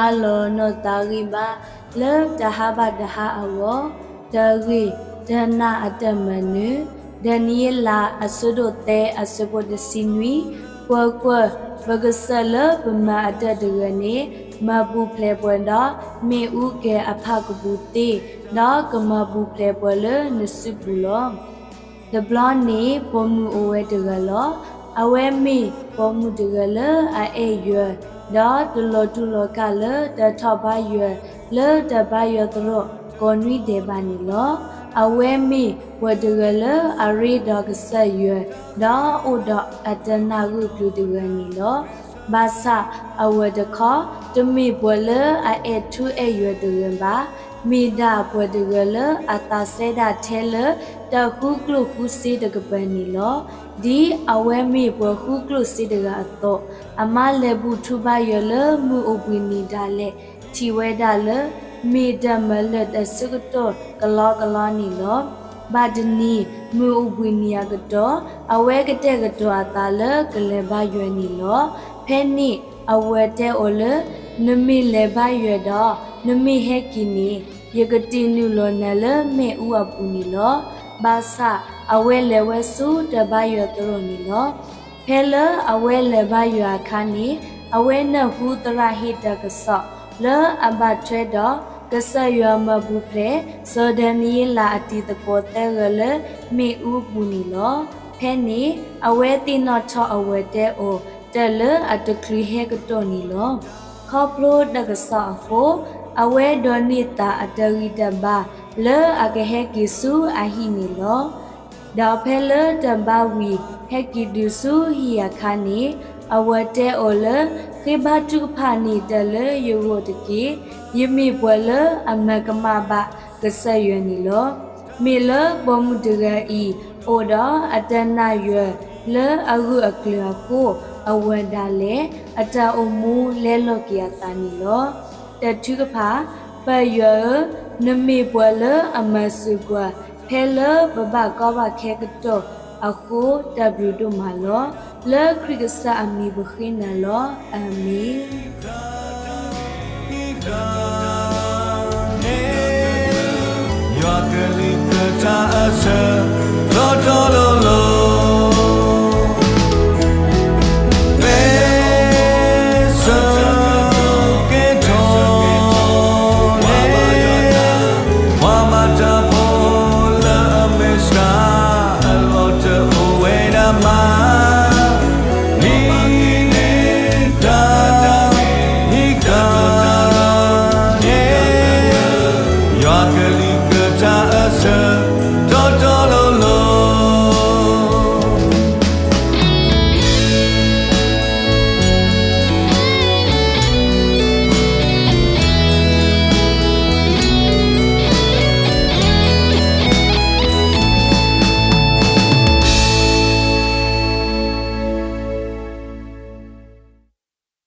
တၢ်လီၢ်နီၢ်သးဂံၢ်ဘါ လၢတဟါဘၣ်တဟါအဂီၢ်, တၢ်ဂ့ၢ်, တနၢ်အတၢ်မၤနၢၤ, ဒၤနံးယ့လး အဆၢဒိၣ်သၢ အဆၢဖိတဆံနွံ, ကွၢ်ကွၢ်, ပကစၢ်လၢပမၤအတၢ်တဂၤန့ၣ် မၤပူၤဖျဲးပှၤဒီး မ့ၣ်အူကဲၤအဖၣ်ကပူၤသ့, ဒီးကမၤပူၤဖျဲးပှၤလၢနစုပူၤလီၤ. တဘျီန့ၣ် ပိာ်မုၣ်အိၣ်ဝဲတဂၤလီၤ. အဝဲမ့ၢ်ပိာ်မုၣ်တဂၤလၢအအဲၣ်ယွၤ, ဒီးတလီၤတူာ်လီၤကာ်လၢတၢ်ထီၣ်ဘါယွၤ လၢတၢ်ဘါယွၤသရိာ်ကိးနွံဒဲးဘၣ်န့ၣ်လီၤ. အဝဲမ့ၢ်ပှၤတဂၤလၢအရ့ဒီးကစၢ်ယွၤ, ဒီးအိၣ်ဒီးအတနၢ်ဂၢၢ်ကျၢၤတဂၤန့ၣ်လီၤ. ဘၣ်ဆၣ်အဝဲတခီ တမ့ၢ်ပှၤလၢအအဲၣ်ထူအဲၣ်ယွၤတဂၤဘၣ်. မ့ၢ်ဒၣ်ပှၤတဂၤလၢအသးစဲဒၣ်ထဲလၢ တၢ်ဃုကျိၣ်ဃုစ့တကပၤန့ၣ်လီၤ. ဒ်အဝဲမ့ၢ်ပှၤဃုကျိၣ်စ့တဂၤအသိး, အမါလဲၤဘူၣ်ထူဘါယွၤလၢမုၢ်အိၣ်ဘှံးနံၤဒၣ်လဲာ် ထံၣ်ဝဲဒၣ်လၢ မ့ၢ်တၢ်မၤလၢာ်တၢ်ဆၢကတီၢ်ကလီကလီန့ၣ်လီၤ. ဘၣ်တနံၤ မုၢ်အိၣ်ဘှံးနံၤအကတီၢ်, အဝဲကတဲာ်ကတီၤအသးလၢကလဲၤဘါယွၤန့ၣ်လီၤ. ဖဲန့ၣ်အဝဲတဲအီၤလၢ နမ့ၢ်လဲၤဘါယွၤဒီး နမ့ၢ်ဟဲက့ၤန့ၣ် ယကတ့ၢ်နုာ်လီၤနၤလၢမ့ၣ်အူအပူၤန့ၣ်လီၤ. ဘၣ်ဆၣ်အဝဲလဲၤဝဲဆူတၢ်ဘါယွၤသရိာ်န့ၣ်လီၤ. ဖဲလၢအဝဲလဲၤဘါယွၤအခါန့ၣ် အဝဲနၢ်ဟူသရၣ်ဟ့ၣ်တၢ်ကစီၣ်လၢအဘၣ်ထွဲဒီး ကစၢ်ယွၤမၤပူၤဖျဲး စီၤဒၤနံးယ့လးအတံၤသကိးသၢဂၤလၢမ့ၣ်အူအပူၤန့ၣ်လီၤ. ဖဲန့ၣ်အဝဲသ့ၣ်နီၣ်ထီၣ်အဝဲတဲအီၤ တၢ်လၢအတချုးဟဲကတီၢ်န့ၣ်လီၤ. ခီဖျိတၢ်ကစီၣ်အဃိ အဝဲဒိးန့ၢ်သးအတၢ်ဂံၢ်တၢ်ဘါလၢအကဟဲက့ၤဆူအဟံၣ်န့ၣ်လီၤ. ဒီးဖဲလၢတၢ်ဘါဝံၤ ဟဲက့ၤတုၤဆူဟံၣ်အခါန့ၣ် အဝဲတဲအီၤလၢ ဃ့ဘါထုကဖၣ်န့ၢ်တၢ်လၢယဂီၢ်တက့ၢ်. ယမ့ၢ်ပှၤလၢအမၤကမၣ်ဘၣ်ကစၢ်ယွၤန့ၣ်လီၤ. မ့ၢ်လၢပိာ်မုၣ်တဂၤအံၤ အိၣ်ဒီးအတၢ်နာ်ယွၤလၢအဂၢၢ်အကျၢၤအဃိ အဝဲဒၣ်လဲာ် အတၢ်အိၣ်မူလဲလိာ်က့ၤအသးန့ၣ်လီၤ. တၢ်ထုကဖၣ်, ပၢ်ယွၤဧၢ, နမ့ၢ်ပှၤလၢအမၤစၢၤပှၤ ဖဲလၢပဘၣ်ကီဘၣ်ခဲကတီၢ်အဃိ တၢ်ဘျုးဒိၣ်မးလီၤ. လၢခရံာ်ကစၢ်အမံၤပဃ့နၤလီၤ. အၤမ့ၣ်.